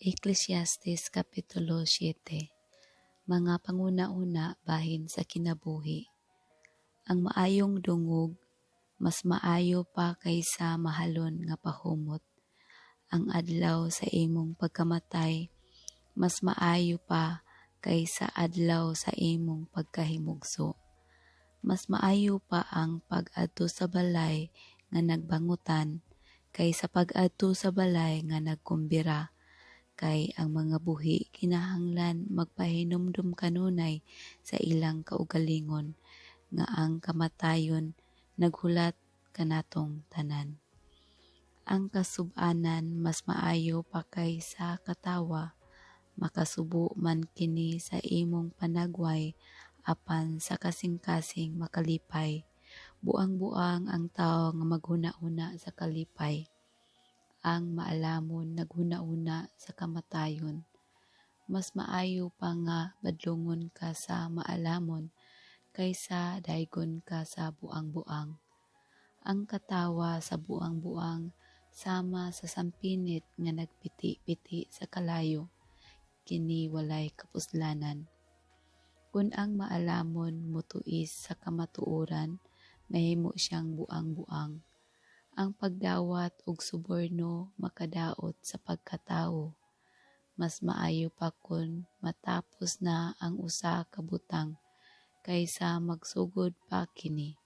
Eklesiastes Kapitulo 7. Mga panghuna-huna bahin sa kinabuhi. Ang maayong dungog mas maayo pa kaysa mahalon nga pahumot. Ang adlaw sa imong pagkamatay mas maayo pa kaysa adlaw sa imong pagkahimugso. Mas maayo pa ang pag-adto sa balay nga nagbangutan kaysa pag-adto sa balay nga nagkumbira, kay ang mga buhi kinahanglan magpahinumdom kanunay sa ilang kaugalingon nga ang kamatayon naghulat kanatong tanan. Ang kasub-anan mas maayo pa kaysa katawa, makasubo man kini sa imong panagway apan sa kasing-kasing makalipay. Buang-buang ang tawo nga maghuna-huna sa kalipay. Ang maalamon naghuna-huna sa kamatayon. Mas maayo pa nga badlongon ka sa maalamon kaysa daygon ka sa buang-buang. Ang katawa sa buang-buang sama sa sampinit nga nagpiti-piti sa kalayo, kini walay kapuslanan. Kon ang maalamon motuis sa kamatuoran, mahimo siyang buang-buang. Ang pagdawat og suborno makadaot sa pagkatawo. Mas maayo pa kon matapos na ang usa ka butang kaysa magsugod pa kini.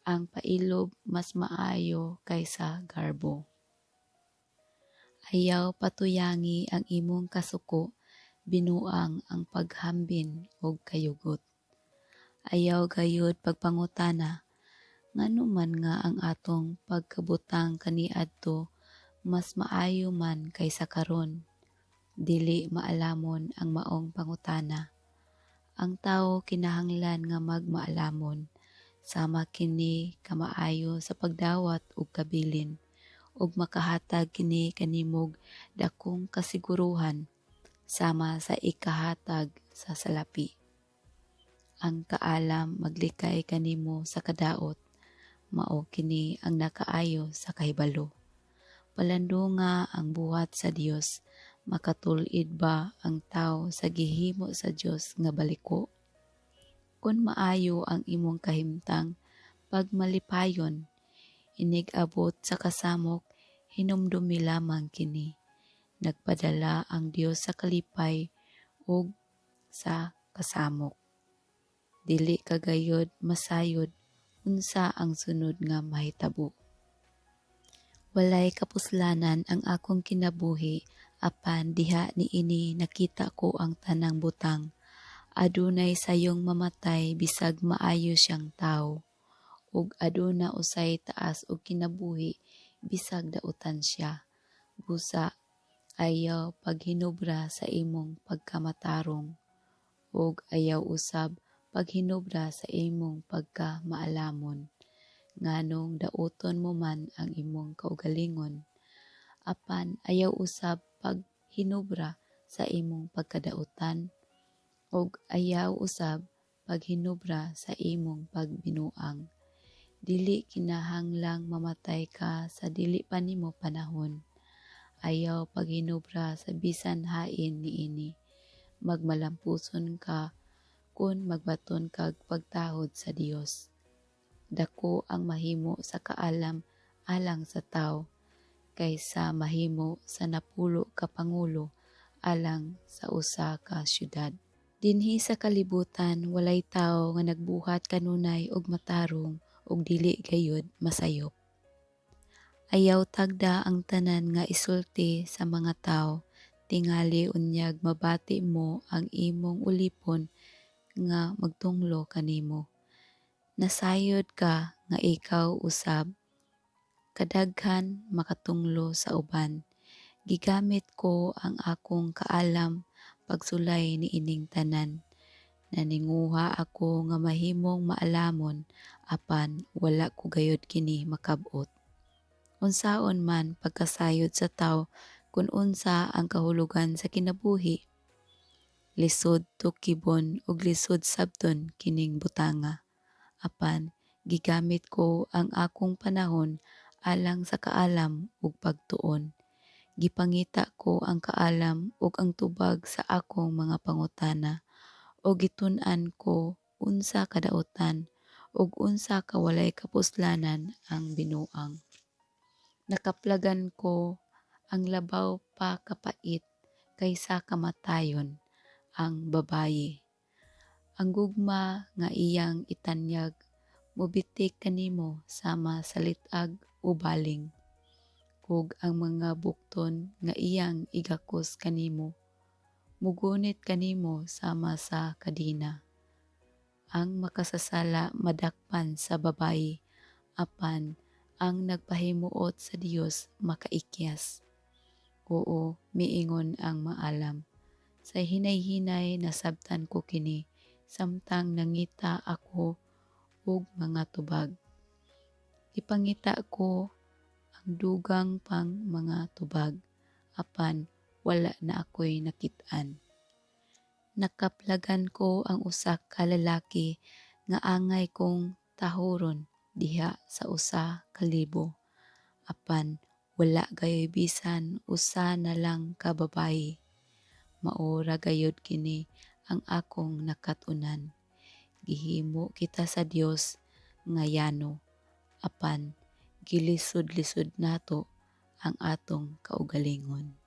Ang pailob mas maayo kaysa garbo. Ayaw patuyangi ang imong kasuko, binuang ang paghambin ug kayugot. Ayaw gayud pagpangutana, "Ngano man nga ang atong pagkabutang kaniadto mas maayo man kaysa karon?" Dili maalamon ang maong pangutana. Ang tawo kinahanglan nga magmaalamon, sama kini kamaayo sa pagdawat og kabilin, ug makahatag kini kanimog dakong kasiguruhan sama sa ikahatag sa salapi. Ang kaalam maglikay kanimo sa kadaot, mao kini ang nakaayo sa kahibalo. Palandunga ang buhat sa Dios, makatul-id ba ang tawo sa gihimo sa Dios nga baliko? Kon maayo ang imong kahimtang, pagmalipayon; inig-abot sa kasamok, hinumdumi lamang kini. Nagpadala ang Dios sa kalipay ug sa kasamok. Dili ka gayud masayod unsa ang sunod nga mahitabo. Walay kapuslanan ang akong kinabuhi, apan diha niini nakita ko ang tanang butang. Adunay sayong mamatay bisag maayo siyang tawo, ug aduna usay taas og kinabuhi bisag dautan siya. Busa, ayaw paghinubra sa imong pagkamatarong, ug ayaw usab paghinubra sa imong pagkamaalamon. Nganong dauton mo man ang imong kaugalingon? Apan ayaw usab paghinubra sa imong pagkadautan, ug ayaw usab paghinubra sa imong pagbinuang. Dili kinahanglang mamatay ka sa dili pa nimo panahon. Ayaw paghinubra sa bisan hain niini. Magmalampuson ka kon magbaton kag pagtahod sa Dios. Dako ang mahimo sa kaalam alang sa tawo kaysa mahimo sa 10 ka pangulo alang sa usa ka syudad. Dinhi sa kalibutan walay tawo nga nagbuhat kanunay og matarong ug dili gayud masayop. Ayaw tagda ang tanan nga isulti sa mga tawo, tingali unyag mabati mo ang imong ulipon nga magtunglo kanimo. Nasayod ka nga ikaw usab kadaghan makatunglo sa uban. Gigamit ko ang akong kaalam pagsulay niining tanan. Naninguha ako nga mahimong maalamon, apan wala ko gayud kini makab-ot. Unsaon man pagkasayod sa tawo kon unsa ang kahulugan sa kinabuhi? Lisod tukibon ug lisod sabton kining butanga. Apan gigamit ko ang akong panahon alang sa kaalam ug pagtuon. Gipangita ko ang kaalam ug ang tubag sa akong mga pangutana, ug gitun-an ko unsa kadautan ug unsa ka walay kapuslanan ang binuang. Nakaplagan ko ang labaw pa kapait kaysa kamatayon ang babaye. Ang gugma nga iyang itanyag mobitik kanimo sama sa lit-ag o baling, ug ang mga bukton nga iyang igakos kanimo mugunit kanimo sama sa kadena. Ang makasasala madakpan sa babaye, apan ang nagpahimuot sa Dios makaikyas. Oo, miingon ang maalam. Sa hinay-hinay nasabtan ko kini samtang nangita ako og mga tubag. Gipangita ko ang dugang pang mga tubag, apan wala na ako'y nakit-an. Nakaplagan ko ang usa ka lalaki nga angay kong tahuron diha sa 1,000, apan wala gayoy bisan usa na lang ka babaye. Mao ra gayud kini ang akong nakat-unan. Gihimo kita sa Dios nga yano, apan gilisod-lisod nato ang atong kaugalingon.